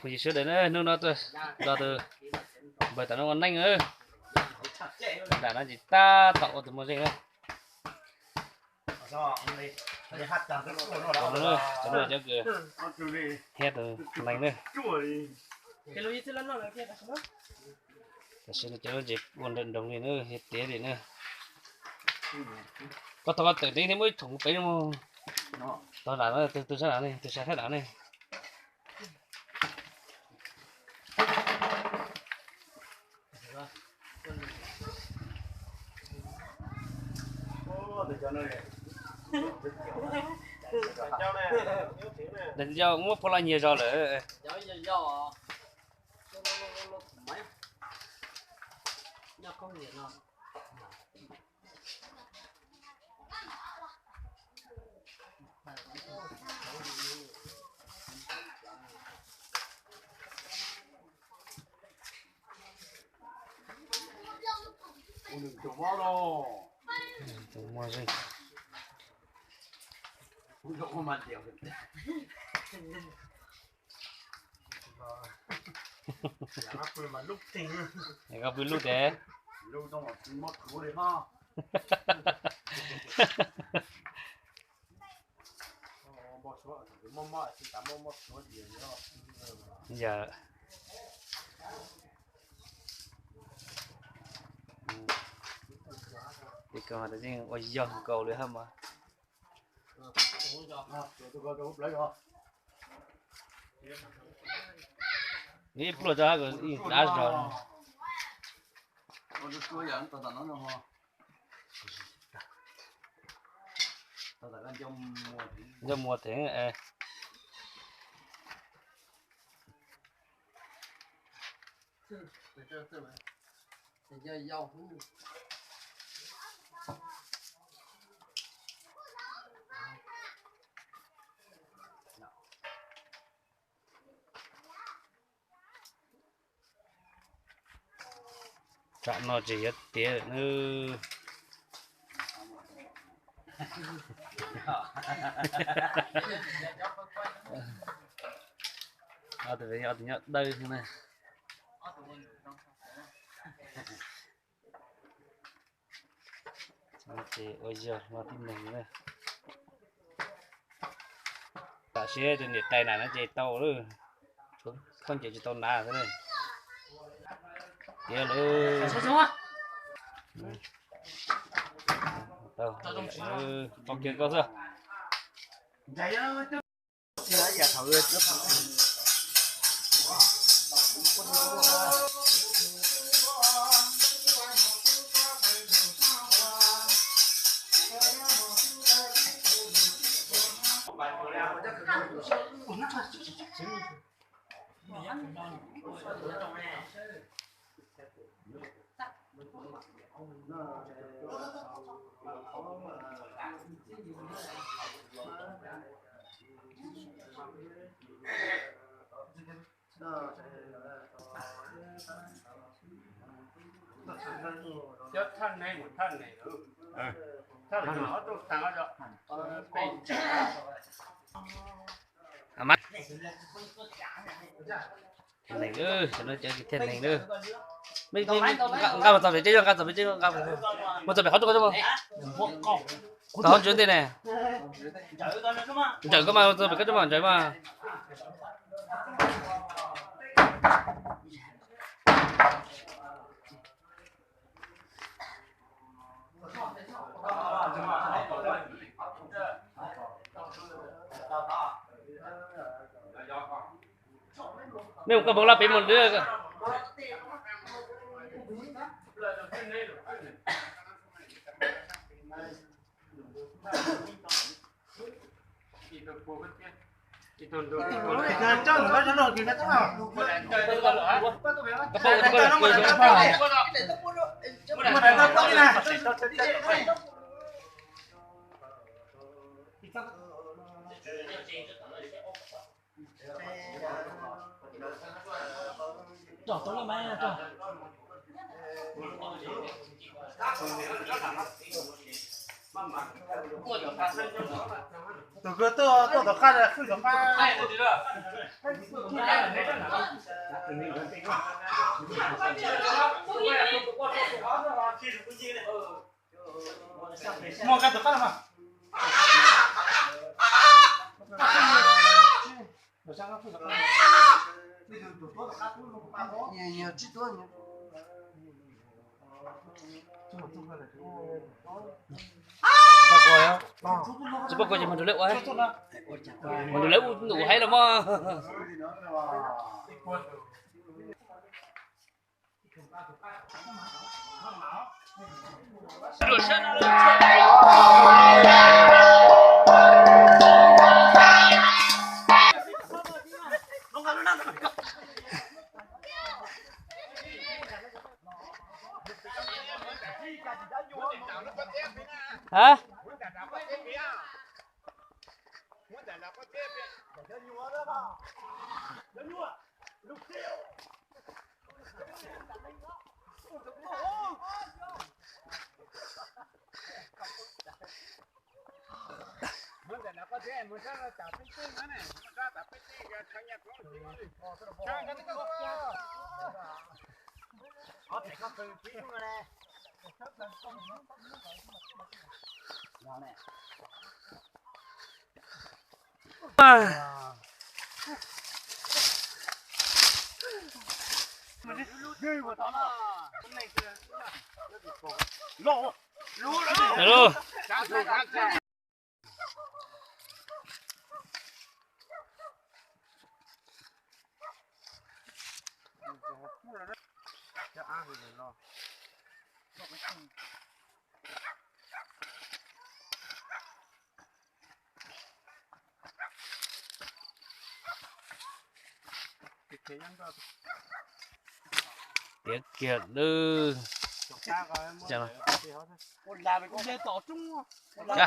Ua tsaug sawv daws na, hnub no tuaj nrog tus npawg tom no ua neej na. Nram no ces tab tom ua tus mos zeej na. Cov no, cov no cov kws thiab tus neeg na. Tam sim no cov no ces ua nroos nroos li na, hiav tiav li na. Koj thov koj tawm ntev thiab muab ib thoom pem no. Tau lam no, tus sab lam ne, tus sab thab lam ne. Yog muab puav leej nyias zog lawm. Tus mos zeej. Koj pw lub tes. Yog. Tes ko mas yeej ua yog nkaus li hab mas. Ib pluaj tso hab kom ib dab zog. Nco muag thev. Tam no ces yuav tiav lawm nawb. Ob tug nyob dawb xwb na. Ces ua yog no tib neeg na. Tam sim tus niam tais na no ces tau lawm, khaub ncaws tsis tau na xwb na. Tiav lawm. Tau, tau kiag koj xwb. Thiaj neeg, cov no cov thiaj neeg na. Nqa mus txog pem tsev yog, nqa txog pem tsev yog, nqa mus txog pem qhov rooj, txog qhov ntsuj ntej ne. Ntsawm koj mas, mus txog pem qhov rooj mas ntsawm mas. Nej mus koj mus laj pem mus. Tus kws tuaj, tuaj tom qab, hwj tom qab. Muaj kab tom qab mas. Tsis pom koj ces mus nrug lawv ua, mus nrug lawv ua ntu haib los mas. Hab. Tiav kiag lawm. Hais pov cov,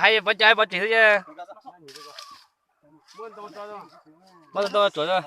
hais pov tsev xwb ces. Muab tau tsuav.